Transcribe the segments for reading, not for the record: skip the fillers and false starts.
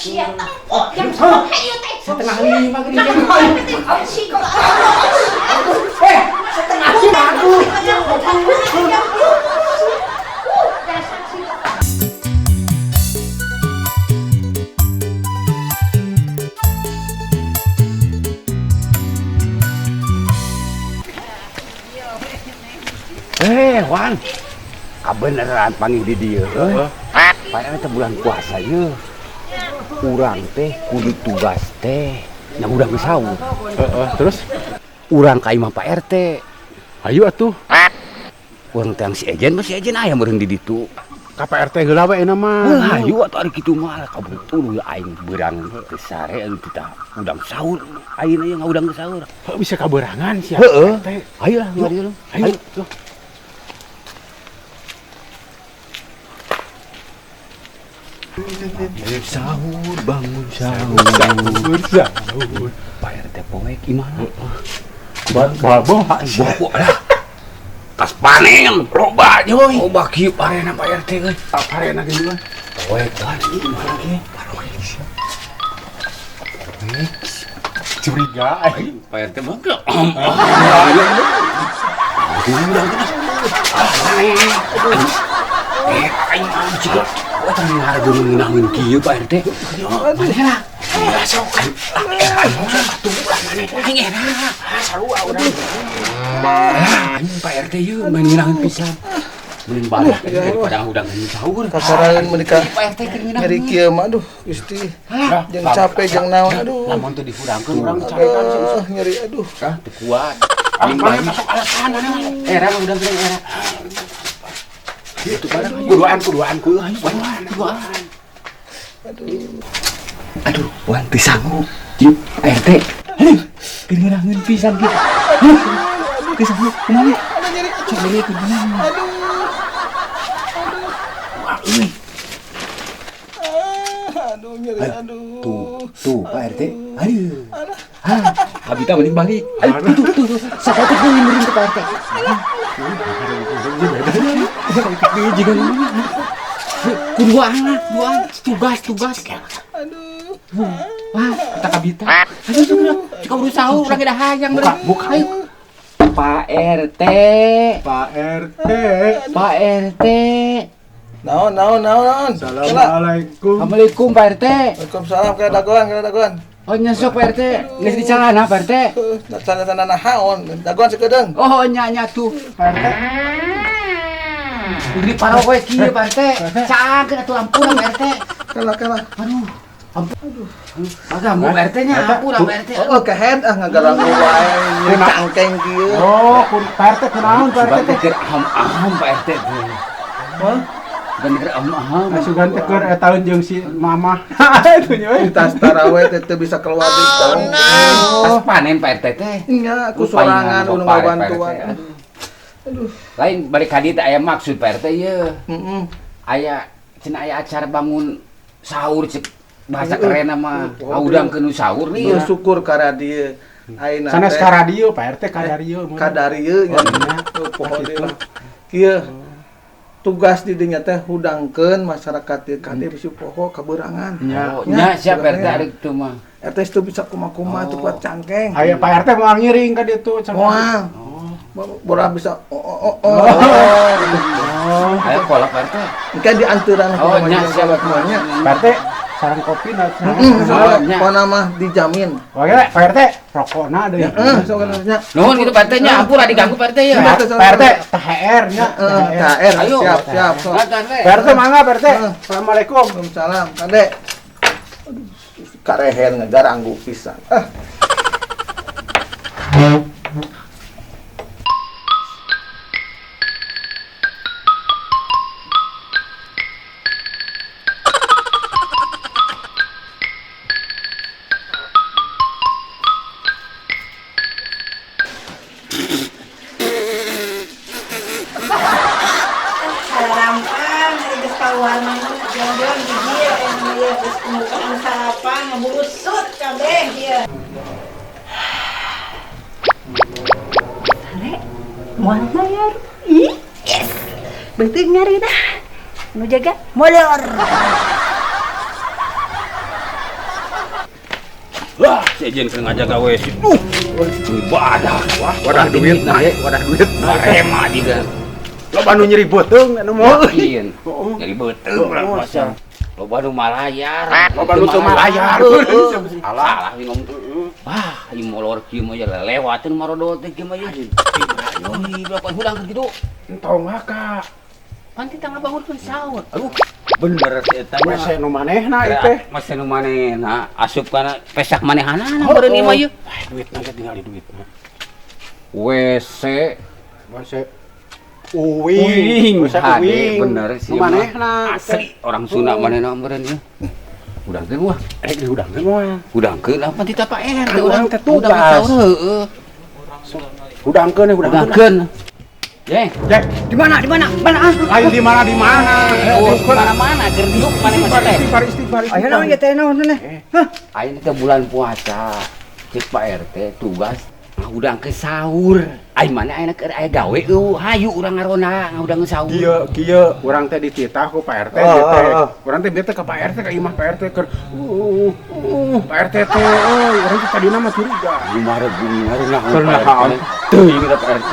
Sia tempo jam sabaraha ieu teh? 4.30 gini. Jam. Eh, 4.30 aduh. Dasar sia. Eh, Wan. Kabeneran panggil di dieu euy. Padahal teh bulan puasa ieu. Urang teh kudu tugas teh nya urang sahur. Heeh, terus Urang ka imah Pak RT. Ayo atuh. Urang teh si Ejen mah si Ejen aya meureun di ditu. Ka Pak RT heula we euna mah. Heuh, hayu atuh ari kitu mah kabetul aing beurang teu sare anu tita udang sahur. Ayeuna ieu ngaudang ke sahur. Heuh, bisa kaberangan sia. Heeh. RT. Ayo lah ngari lu. Ayo. Ayo. Sahur, bangun sahur. Sahur, sahur. Pak RT poek imahna. Bawa Bawa lah. Tas panen, loba euy. Loba kieu parena Pak RT euy. Parena ge mah. Poek lah ieu mah ge. Poek. Curiga aing. Pak RT mah ge. Eh, aing mah juga. Wah, tang ngareun ngeunaheun kieu Pak RT. Maneh lah. Sok aing atuh lah maneh. Aing era. Sarua urang. Aing Pak RT ieu main ngeunaheun pisan. Mending balik daripada udang sahur. Kasaran menikah Pak RT keur ngeunaheun. Nyeri kieu mah aduh Gusti. Jeung capek jeung naon aduh. Lamun teu dihurangkeun urang carekan sih. Aduh nyeri aduh. Ah, teu kuat. Aing mah masuk alasan maneh mah. Era mah udang geuning era. Itu barang Kuduan, kuduan, kuduan, kuduan. Aduh. Aduh, wan teu sanggup. Yuk, Pak RT. Aduh, keur ngeunaheun pisan kieu. Aduh, teu sanggup kumaha? Aduh nyeri aduh. Cek deui kumaha. Aduh. Wah, euy. Aduh nyeri aduh. Tuh, tuh Pak RT. Aduh. Ah, Abita mending balik. Ayo, tuh, tuh, tuh. Sakotik deui meureun ke Pak RT. Sakotik deui jiga kuduan lah, duaan. Tugas, tugas. Aduh. Wah, kita kabita. Aduh, sudah. Cika buru sahur, lagi dah hayang Buka, buka. Ayo. Pak RT, Pak RT. Pak RT. Naon naon naon naon. Assalamualaikum. Assalamualaikum Pak RT. Waalaikumsalam kena dagoan kena dagoan. Oh nyesok Pak RT. Geus di calana Pak RT. Sana-sana naon dagoan sakedeung. Oh nya nya tuh Pak RT. Ini parowe kieu Pak RT. Caangkeun atuh ampun Pak RT. Kalah kalah. Aduh. Ampun. Aduh. Agak Pak RT nya ampun Pak RT. Oh, kehead ah ngagaranggu wae nyeri cangkeng kieu. Oh, kun Pak RT kunaon Pak RT teh? Keur aham-aham Pak RT teh. Hah? Bukan keur aham-aham. Asugan teh keur eta jeung si mamah. Itu nya euy. Tas taraweh teh teu bisa keluar di tong. Tas panen Pak RT teh. Nya aku sorangan udah ngabantuan. Aduh. Lain balik ka dieu teh aya maksud Pak RT ieu. Heeh. Aya cenah aya acara bangun sahur cek bahasa keren mah. Ngaudangkeun nu sahur nih. Bersyukur ka dieu. Ayeuna Sanes ka radio Pak RT ka darieu. Ka darieu nya. Poho deui lah. Kieu tugas di dinya teh hudangkeun masyarakat dieu kade bisi poho kaberangan. Oh, nya siap RT ari kitu mah. RT teu bisa kumaha-kumaha teu kuat cangkeng. Aya Pak RT moal ngiring ka ditu. Moal. Bora bisa oh oh oh. Ayo kolak Pak RT. Engke dianturan Oh, nya siap semuanya. Pak RT sarang kopi na. Heeh, pokona mah dijamin. Oke, Pak RT rokokna deui. Heeh, sok nya. Nuhun kitu Pak RT nya, ampun diganggu Pak RT ya. Pak RT THR nya. THR siap siap. Pak RT mangga Pak RT. Assalamualaikum. Waalaikumsalam. Kade. Aduh, karehen ngagaranggu pisan. Ah. Rampang, geus kaluar mah jalan-jalan di dieu aya ieu geus pembukaan sarapan ngaburusut kabeh ieu. Sare, moal bayar. Ih, yes. Beuteung nyari dah. Nu jaga molor. Wah, si Ejen keur ngajaga WC. Duh, badak. Wah, wadah duit nah, nah, wadah duit. Rema juga. Loba nu nyeri beuteung anu mah. Yakin. Heeh. Nyeri beuteung urang puasa. Loba nu malayar. Loba nu teu malayar. Alah, ieu ngomong. Wah, ieu molor kieu mah ya lewateun marodol teh kieu mah ya. Ih, berapa hudang kitu? Entong ka. Panti tangga bangunkeun sahur. Aduh, bener si eta nya. WC nu manehna ieu teh. Masa nu manehna asup kana pesak manehanana meureun ieu mah ieu. Wah, duitna ge tinggal di duitna. WC WC uing, Uing, hade, bener sih. Nu manehna asli orang Sunda manehna meureun ieu. Hudangkeun wah. Eh, dihudangkeun moal. Hudangkeun apa ti Pak RT Urang teh tugas. Heeh. Hudangkeun hudangkeun. Hudangkeun. Jeng, Jeng, Di mana? Di mana? Mana? Ah? lain di mana di mana? Oh, mana-mana keur diuk maneh mah teh. Istighfar, istighfar, Aya naon istighfar. ieu teh naon teh? Hah? Ayeuna teh bulan puasa. Cek Pak RT tugas ngahudangkeun sahur. Ai mana ayeuna keur aya gawe eueuh, hayu urang ngaronda ngahudangkeun sahur. Kieu kieu urang teh dititah ku Pak RT Oh, ieu teh. oh, oh. Urang teh bete ka Pak RT ka imah Pak RT keur Pak RT teh euy, urang teh tadina mah curiga. Lumaregung ngareunah Keur naon? Teuing ka Pak RT.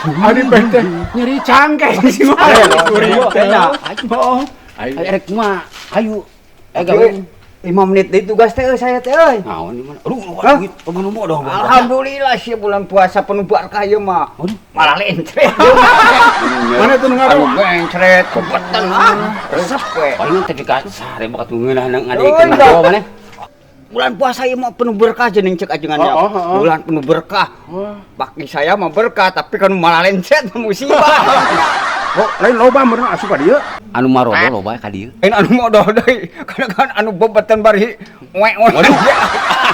Adi Pak RT nyeri cangkeng sih mah. Curiga. Heeh. Ayo erek mah, hayu. Eh gawe. 5 menit deui tugas teh euy saya teh euy. Naon di mana? Aduh, Hah? duit pemenuh modal. Alhamdulillah sih bulan puasa penuh berkah ieu mah. Aduh. Malah lencret. Mana tuh nu ngaruh? Anu gencret kebetan ah. Resep we. Paling teh dika sare bakat ngeunah nang Oh, ngadekeun iya. jawa maneh. Bulan puasa ieu mah penuh berkah jeung cek ajengannya. Oh, oh, oh. Bulan penuh berkah. Bagi saya mah berkah tapi kan malah lencret musibah. Oh, lain loba meureun asup ka dieu. Anu marodo loba ka dieu. Lain anu modal deui. Kadang kan anu bebetan bari we Waduh.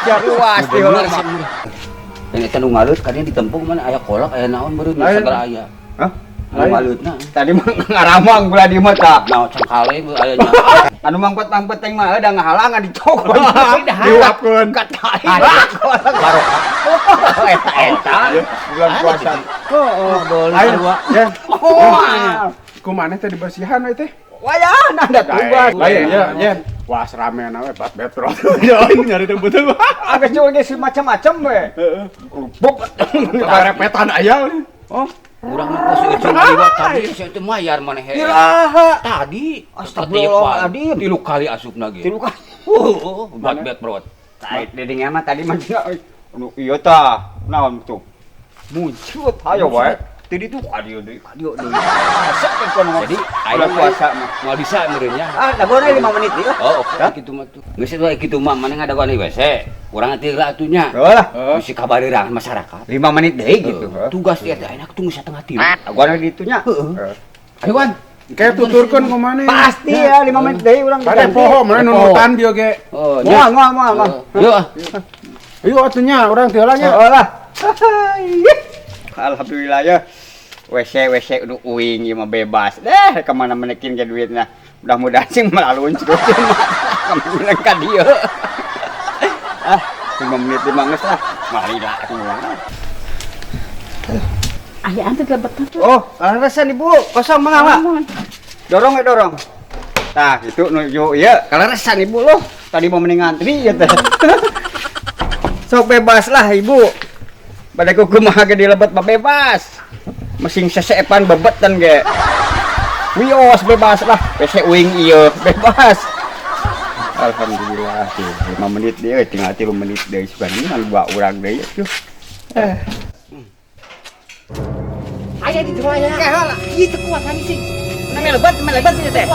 Jaruas di Bener heula sih. mah. Dan eta nu ngaleut ka dieu ditempung mana aya kolak aya naon meureun Lain. sagala aya. Hah? Anu ngaleutna. Tadi mah ngaramang belah di mah tah. Naon cangkale beuh aya nya. Anu mangpet-mangpet teh mah da ngahalangan dicokot. Diuapkeun. Katai. Barokah. Eta eta bulan puasa. Heeh, Lain. Jeng. Oh. Kumaneh teh dibersihan we teh. Wayah, ada tugas. Lain ya, Jen. Wah, serame we bat betro. Lain nyari teh betul. Agak jual ge macam-macam we. Heeh. Bobet. Karepetan aya. Oh, Urang mah pos euceun liwat tadi sia teh mayar maneh hee. iraha. Tadi Astagfirullahaladzim. 3 kali asupna ge. 3 kali. Heeh, bat betrot. Tai didinya mah tadi mah dina euy. Anu ieu tah, naon tuh? Muncul hayo wae. Tadi tuh ka dieu deui, ka dieu deui. Resep kan kono. Jadi bulan puasa mah. Moal bisa meureun nya. Ah, dagoan 5 menit deui lah. Oh, oke kitu mah tuh. Geus we kitu mah maneh ngadagoan di WC. Urang teh heula atuh nya. Heeh lah. Bisi kabareurang masyarakat. 5 menit deui gitu. Heeh. Tugas dia teh enak tunggu setengah tilu. Dagoan di ditu nya. Heeh. Ayo Wan. Kayak tuturkeun ku maneh. Pasti ya 5 menit deui urang Bade poho maneh nunutan bieu ge. Oh, Moal moal moal moal. Yuk ah. Ayo atuh nya urang teh heula nya. Heeh lah. Alhamdulillah ya. WC WC udah uing ieu mah bebas. Deh kemana menekin ke duitna. Mudah-mudahan sing melaluncur kemana ka dieu. Ah, 5 menit 5 geus lah. Mari lah aku. Ayaan teh lebetan. Oh, kaleresan Ibu, kosong mangga, Mak. Dorong ya dorong. Tah, itu nuju ieu kaleresan Ibu loh. Tadi mau mending ngantri ya teh. Sok bebas lah Ibu. Bade kumaha ge dilebet mah bebas. Mesin sesepan bebetan ge. Wios bebas lah, WC uing ieu bebas. Alhamdulillah tuh 5 menit deui tinggal 3 menit deui sugan ngan dua urang deui tuh. Aya di dieu aya. Kayak lah, Ieu teu kuat hani sih. Nah, melebet ieu teh.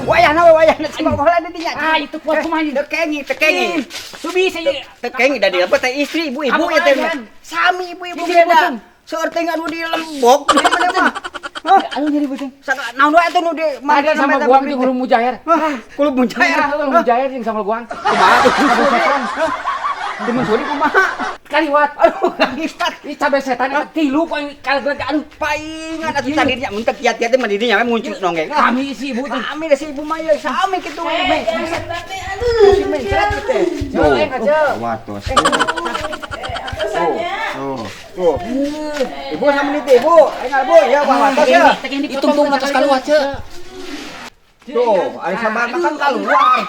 Wayahna we wayahna cuma baheula di dinya. Ah, itu kuat kumaha ieu? Teu kengi, teu kengi. Subi saya. Teu kengi da dilebet teh istri ibu-ibu Kamu ieu teh. ayan. Sami ibu-ibu Istri beda. beuteung. Seueur teh anu di lembok di mana mah. Hah? Anu nyeri beuteung. Sagala naon wae atuh nu di Tadi sama guang di hulu mujair. Hah, hulu mujair. Hulu mujair jeung sama guang. Kumaha tuh? Setan. Timun suri kumaha? Kaliwat. Aduh, kaliwat. Ih cabe setan eta tilu paling kalgeleg aduh. Paingan atuh tadi nya mun teu kiat-kiat teh mah di dinya we muncul nonggeng. Kami si ibu teh. Kami deh si ibu mah ye, sami kitu we. Aduh. Si mencret kitu teh. Ceu, eh, kaceu. Watos. Atosannya. Tuh. Tuh. Ibu sama menit ibu. Ayo Bu, ya wah watos ya. Ditungtung atas kaluar ceu. Tuh, ari sabar makan keluar.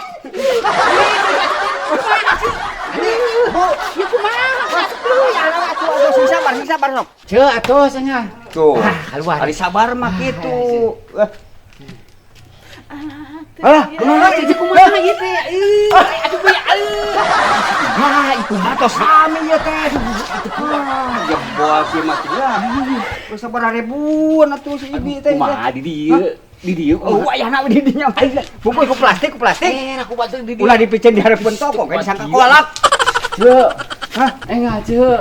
sabar, sing sabar sok. Ceu atuh cenah. Tuh. Ah, keluar. Ari sabar mah kitu. Ah, kumaha teh kumaha ieu teh? Ih, aduh bae aduh. Ah, itu mah tos rame ieu teh. Aduh, itu kumaha. Jebol sih mah ya. Geus sabaraha ribuan atuh si Ibi teh. Kumaha di dieu? Di dieu Oh, wayahna di dinya. Bungkus ku plastik, ku plastik. Eh, aku bantu di dieu. Ulah dipiceun di hareupeun toko kayak disangka kolak. Ceu. Hah? Enggak, ceu.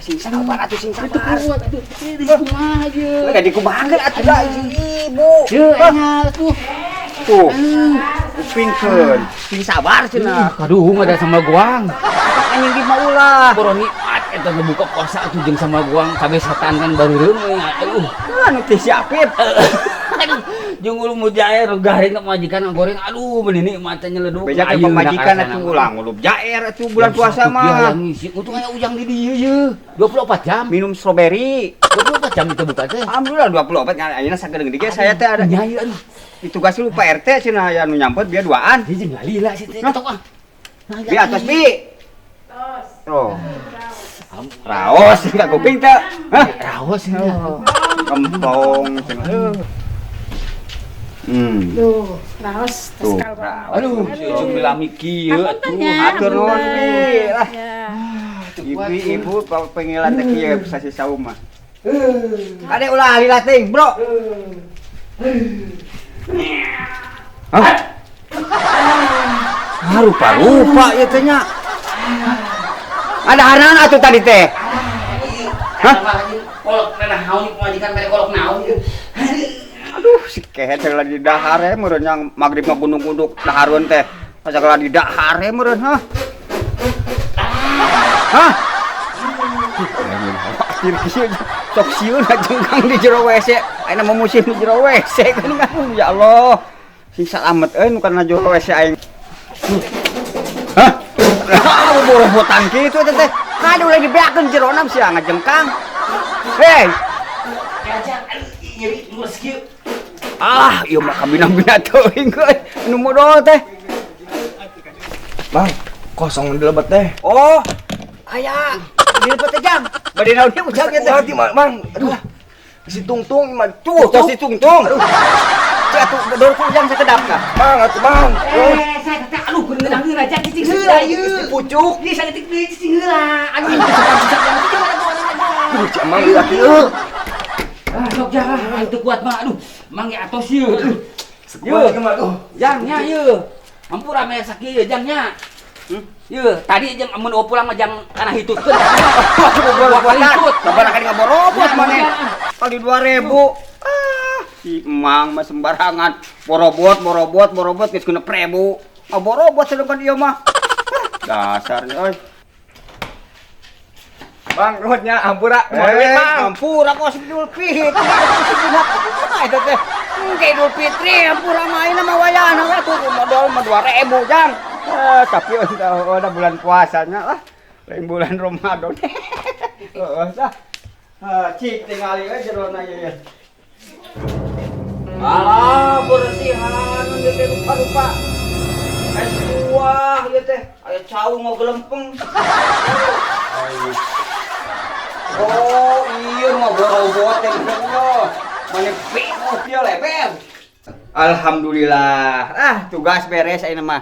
Sing sabar atuh, sing Itu sabar. kuat atuh. Di kumaha ieu. Enggak dikumahakeun atuh da si ibu. Ceu, enggak tuh. Tuh. Kupingkeun. Sing sabar cenah. Kaduhung ada sama guang. Anjing di mah ulah. Boroni at eta ngebuka puasa atuh jeung sama guang kabeh setan kan baru reung aduh. Anu teh si Apip. Aduh, jeung ulu mujair garing ka pamajikan goreng aduh meuni mata nyeleduk. Beja ke pamajikan atuh ulah ngulup jair atuh bulan puasa mah. Ngisi untung aya ujang di dieu ye. 24 jam. Minum stroberi. 24 jam itu buka teh. Alhamdulillah 24 kan ayeuna sagedeung ge saya teh ada. Nyai aduh. Ditugas lu Pak RT cenah aya nu nyampet biar duaan. Dia jeung lila sih teh ketok ah. Bi atas bi. Tos. Oh. Raos enggak kuping teh. Hah? Raos ini. Kempong cenah. Duh, raos Tuh, tos kalbar. Aduh, si ujung dilami kieu atuh. Atur nuhun bi. Lah. Ya. Ibu-ibu pengilan teh kieu sasi saum mah. Kade ulah lila teuing, Bro. Hah? Ah, rupa-rupa ieu teh nya. Ada haranan atuh tadi teh. Hah? Kolok naon pamajikan mere kolok naon. Aduh, si kehet lagi dahar we meureun yang magrib mah gunduk-gunduk dahareun teh. Masa lagi dahar we meureun, hah? Hah? Khawatir kieu sok sieun jengkang di jero WC. Ayeuna mah musim di jero WC kan ya Allah. Sing salamet euy nu kana jero WC aing. Hah? Borobotan kitu teh teh. Kade ulah dibeakeun jerona sia ngajengkang. Hei. Nyeri luas kieu. Ah, ieu mah kabina-bina teuing euy. Nu modol teh. Bang, kosong di lebet teh. Oh, aya. Di lebet teh jang. Bade naon ieu ujang ieu teh? Hati Mang. Aduh. Si tungtung mah tuh, tuh si tungtung. Aduh. Cek atuh gedor ku ujang sakedap ka. Bang, atuh Bang. Eh, saya teh aduh geuneun aja cicing heula ieu. Pucuk. Ieu saeutik deui cicing heula. Aduh, susah yang cicing mana Aduh, cek Mang laki euy. Ah, sok jangan, itu kuat mah, aduh, mang ge atos ieu. Aduh. Kuat mah aduh. Jang nya ieu. Ampura meh sakieu ieu jang nya. Ieu, tadi jeung amun eueuh pulang mah jang kana hitutkeun. Boro-borotan. Sabaraha kali ngaborobot maneh. Kali 2000. Ah, si Mang mah sembarangan. Borobot, borobot, borobot geus 6.000. Ngaborobot sedangkan ieu mah. Dasarnya euy. Bang, nuhunnya ampura. Bang, ampura kok Idul Fitri. Eta teh. Engke Idul Fitri ampura mah ayeuna mah wayahna we atuh modal mah 2000 jang. Tapi udah bulan puasanya lah. Lain bulan Ramadan. Heeh, tah. Cik tingali we jerona ieu. Alah, bersihan ieu teh rupa-rupa. Es buah ieu teh, aya cau ngogelempeng. Oh, iya mah borobot teh nya. Mane penuh kieu leber. Alhamdulillah. Ah, tugas beres ayeuna mah.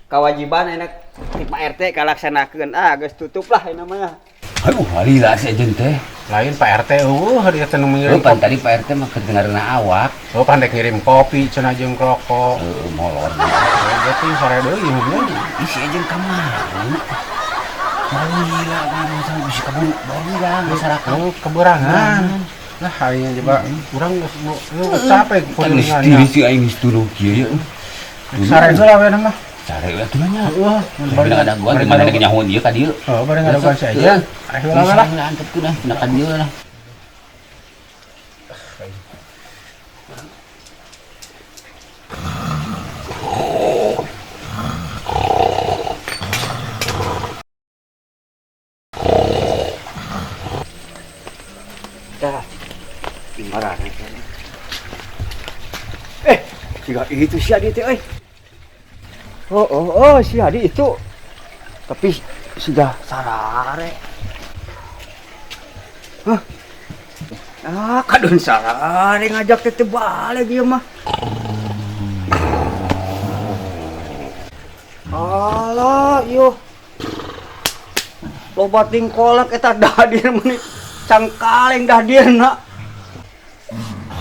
Kewajiban ayeuna ti Pak RT kalaksanakeun. Ah, geus tutup lah ayeuna mah. Aduh, lila si Ejeng teh. Lain Pak RT eueuh hari teh nu ngirim. Pan tadi Pak RT mah kedengareuna awak. Oh, pandek ngirim kopi cenah jeung rokok. Heeh, molor. Berarti sare deui nya. Ih, si Ejeng ka mana? Balila mana sama bisi kebun balila masyarakat. Oh, keberangan. Lah aing coba urang geus capek kuringan. Geus diri si aing geus tuluh kieu ye. Sare heula we mah. Sare we atuh nya. Heeh, bari ngadaguan di mana nyahoan ieu ka dieu. Heeh, bari ngadaguan si aja. Sare heula we lah. Antepkeun ah, cenah ka dieu lah. Siga itu si Adi teh euy. Oh, oh, oh, si Adi itu. Tapi sudah sarare. Hah? Ah, kadun sarare ngajak teh teu balik ieu mah. Alah, ieu. Loba tingkolak eta dadir meuni cangkaleng dadirna.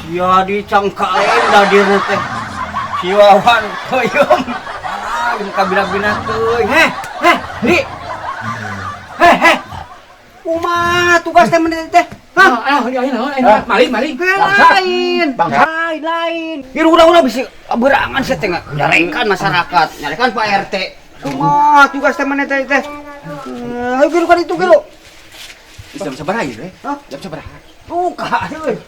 Sia di cangkaleng dadirna teh. Si Wawan hoyong. Ah, ieu kabina-bina teuing. Heh, heh, di. Heh, heh. Kumaha tugas teh meuni teh? Hah? Ah, ayo naon, ayo maling, maling. Lain, lain, lain. Ieu udah bisi berangan sia teh nyarekan masyarakat, nyarekan Pak RT. Kumaha tugas teh meuni teh teh? Ayo giru kan itu giru. Jam sabaraha ieu, Re? Hah? Jam sabaraha? Buka euy.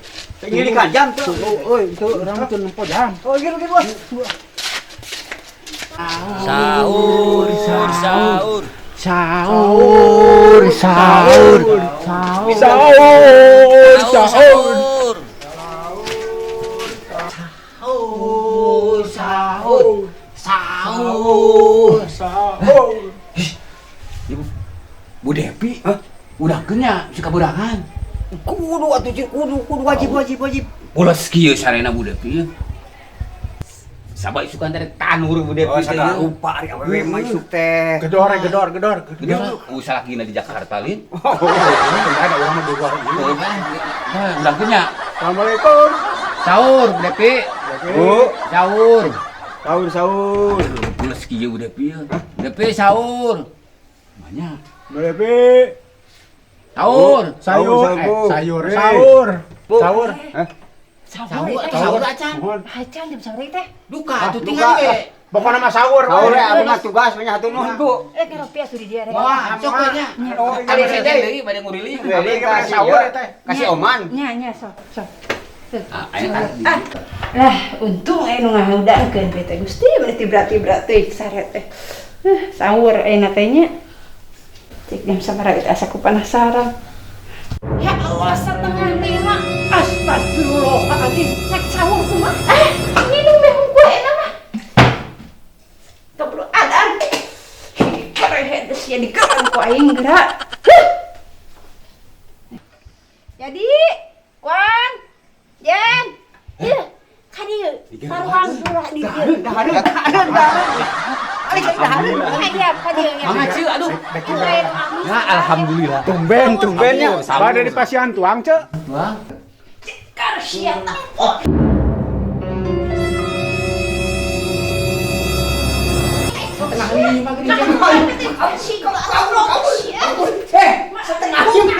Ngirikan jam tuh. Euy, teu urang teu nempo jam. Oh, giru giru. Sahur, sahur. Sahur, sahur, sahur, sahur, Sahur, sahur, sahur, sahur. Ibu, Bu Depi, udah kenya suka berangan. Kudu atuh kudu kudu wajib wajib wajib. Bolas kieu sarena Bu Depi. Sabab isukan teh tanur Bu Depi Oh, teh. sagala rupa ari awewe mah isuk teh. Gedor, gedor, gedor, gedor. Salah gina di Jakarta lin. Oh, tidak ada orang mah di luar ini. Udah kenya. Assalamualaikum. Sahur Bu Depi. Bu, Sahur. sahur sahur. Bolas kieu Bu Depi. Bu Depi sahur. Banyak. Bu Depi. Sahur. Sayur, Sahur, Bu. sayur, sahur, sahur. Sahur, sahur acan. Mohon. Acan jam sabaraha teh? Duka atuh tinggal we. Pokoknya mah sahur. Sahur ya, abdi mah tugas banyak hatur nuhun, Bu. Eh ngeropi atuh di dia rek. Wah, sok we nya. Kali saja deui bade nguriling. Beli kasih sahur ya. teh. Kasih oman. Nya nya sok sok. Ah, aya tah. Ah, lah untung aya nu ngahudangkeun teh Gusti berarti berat-berat teh sare teh. Sahur ayeuna teh nya. Cek jam sabaraha teh asa ku penasaran. Ya Allah 4:30. Astagfirullahaladzim. Rek sahur kumaha? Minum meh hungkul enak mah. Keburu adan. Parehe geus sia digerang ku aing geura. Jadi, Wan, Jen, ieu ka dieu taruhan surah di dieu. Dahareun, dahareun, dahareun. Alik dahareun. Ka dieu, ka dieu nya. Mangga ceu aduh. Ya alhamdulillah. Tumben, tumbennya. Pada di pasian tuang, Cek. Tuang. Karsia tempo. Setengah lima gini. Setengah lima.